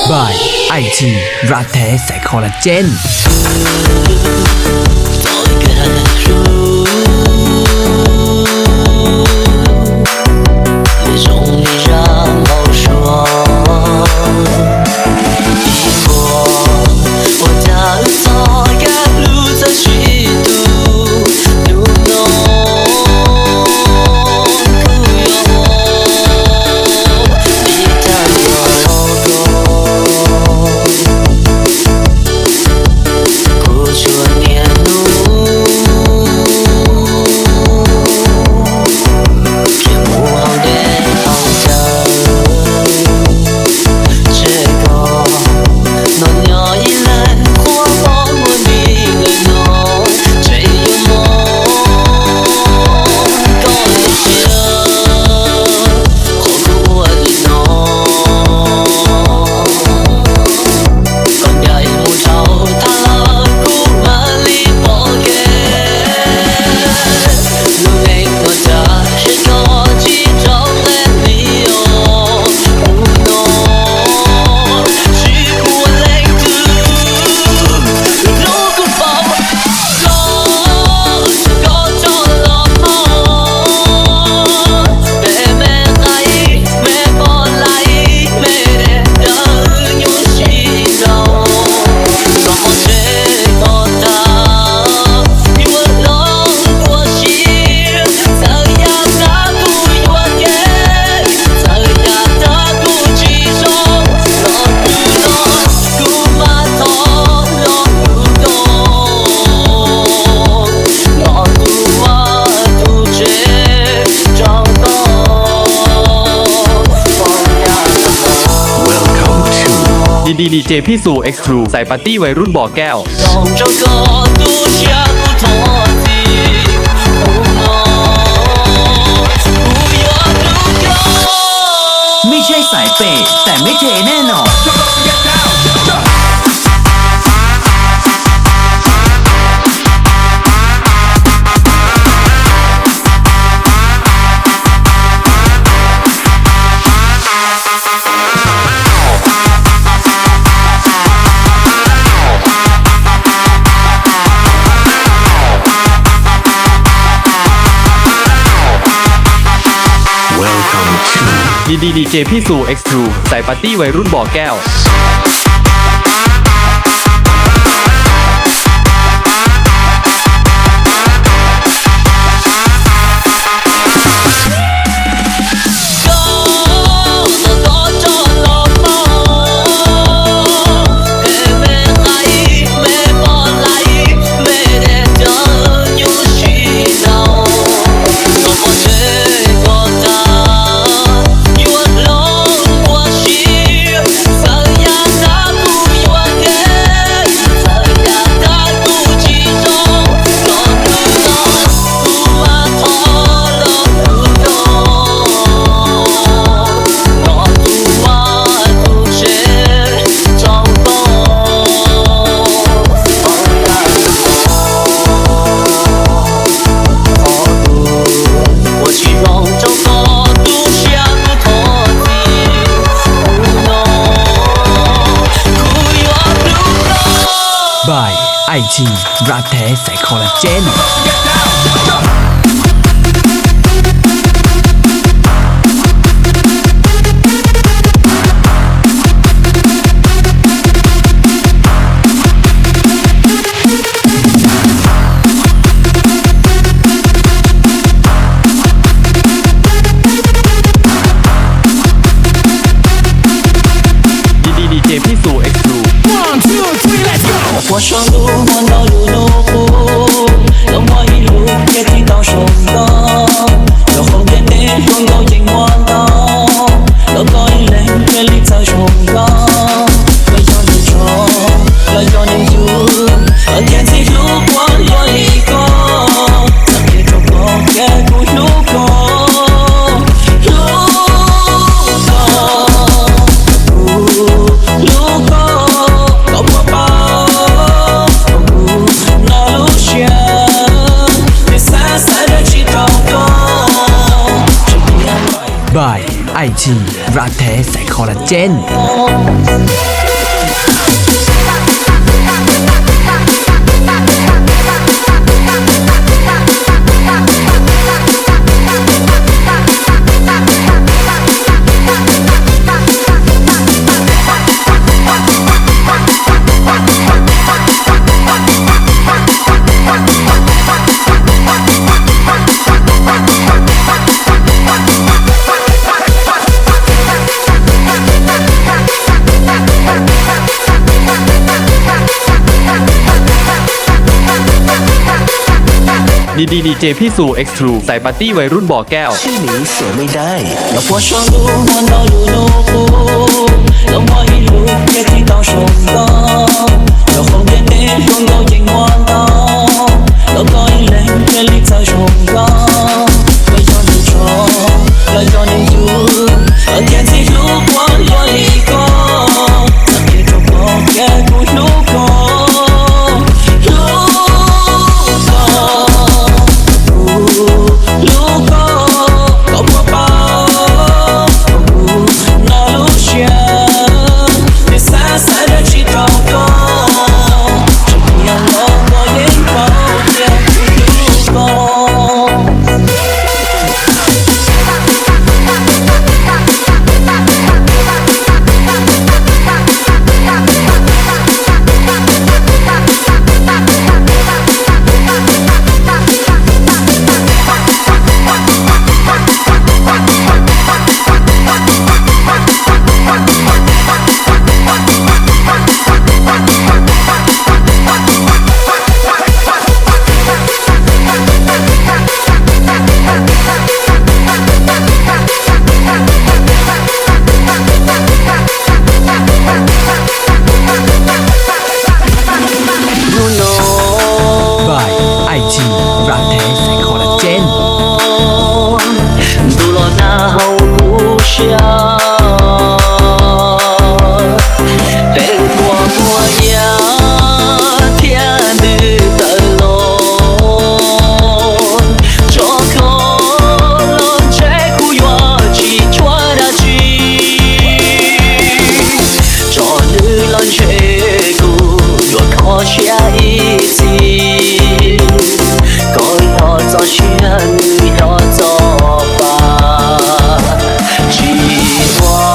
Bài Ai Chi rap thế sẽ khó là chén. Đi đi đi jay Pixel X True ใส่ปาร์ตี้วัยรุ่นบ่อแก้ว ไม่ใช่สายเปย์แต่ไม่เทแน่นอน Welcome to ดีดีดีเจพี่สู่ X True ใส่ปาร์ตี้วัยรุ่นบ่อแก้ว Bài Ai Chi rap thế sẽ khó là chén. Đi đi đi jay Pixel X True. Ua so lub hmo no lub nub qub, los muaj ib lub tiaj tsis tau zoo nkauj, los qhov ntiaj teb zoo nkauj yeej muaj ntau, los koj ib leeg thiaj li txawj zoo nkauj. Koj yog neeg zoo, koj yog neeg yug, koj thiaj txhij hlub kuv yog li koj, txoj kev rau koj thiab kuv hlub koj, hlub koj, kuv hlub koj, koj puas paub, kuv no lub siab, nws xav xav dab tsis tau koj. Bài Ai Chi rap thế sẽ khó là chén. ดีดี ดีเจ พี่สู่ X True ใส่ปาร์ตี้วัยรุ่นบ่อแก้ว Los puag saum ntuj muaj ntau lub nub qub, los muaj ib lub thiaj tsis tau zoo nkauj, los qhov ntiaj teb zoo nkauj yeej muaj ntau, los koj ib leeg thiaj li txawj zoo nkauj. Koj yog nws tshua, koj yog nws yug, koj thiaj txhij hlub kuv yog li koj, koj thiaj rau koj thiab kuv hlub koj, hlub koj, kuv hlub koj, koj puas paub kuv no lub siab, nws xav xav dab tsi rau koj, tseem tiag los koj yeej paub tias kuv hlub koj. Bài Ai Chi rap thế phải kho là trên. Ntuj los nag hauv kuv siab, peb ua muaj nyiaj thiab ntws tawm los, tso koj los ntshe kuv yuav tsis tshuav dab tsi. Tso nws los ntshe kuv yuav kho siab ib txhis, koj yog txoj sia nws yog txoj pa, tsis ua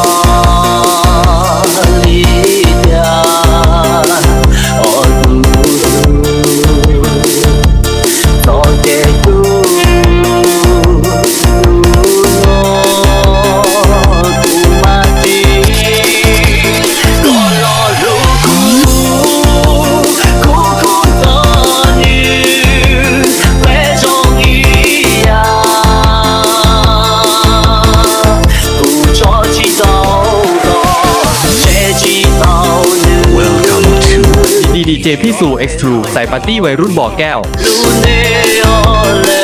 li tiag os tus hlub. Txoj kev hlub hnub no kuv mam ris, koj los hlub kuv, kuv kuj tos nws, peb zoo ib yam. Kuv tso tsis tau koj, tseg tsis tau nws. Welcome to ดีดี ดีเจ พี่สู่ X True ใส่ปาร์ตี้วัยรุ่นบ่อแก้ว Lub neej os le,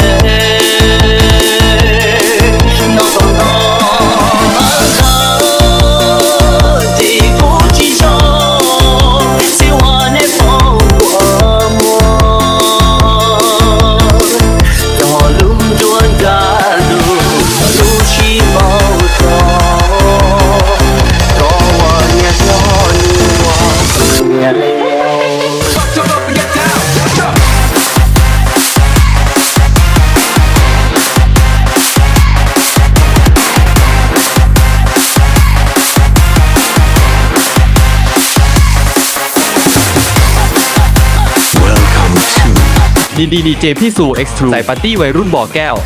no tau no ntag, ces kuv tsis zoo, txiv ua neb foom kua muag, cog lub nruab nrag lug, lub sib npaug txog, koj ua niam hlob nws ua niam le. Welcome to ดีดี ดีเจ พี่สู่ X True ใส่ปาร์ตี้วัยรุ่นบ่อแก้ว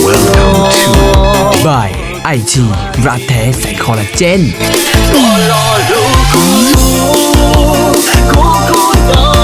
Welcome to Bài Ai Chi rap thế phải kho là trên. Koj los hlub kuv, kuv kuj tos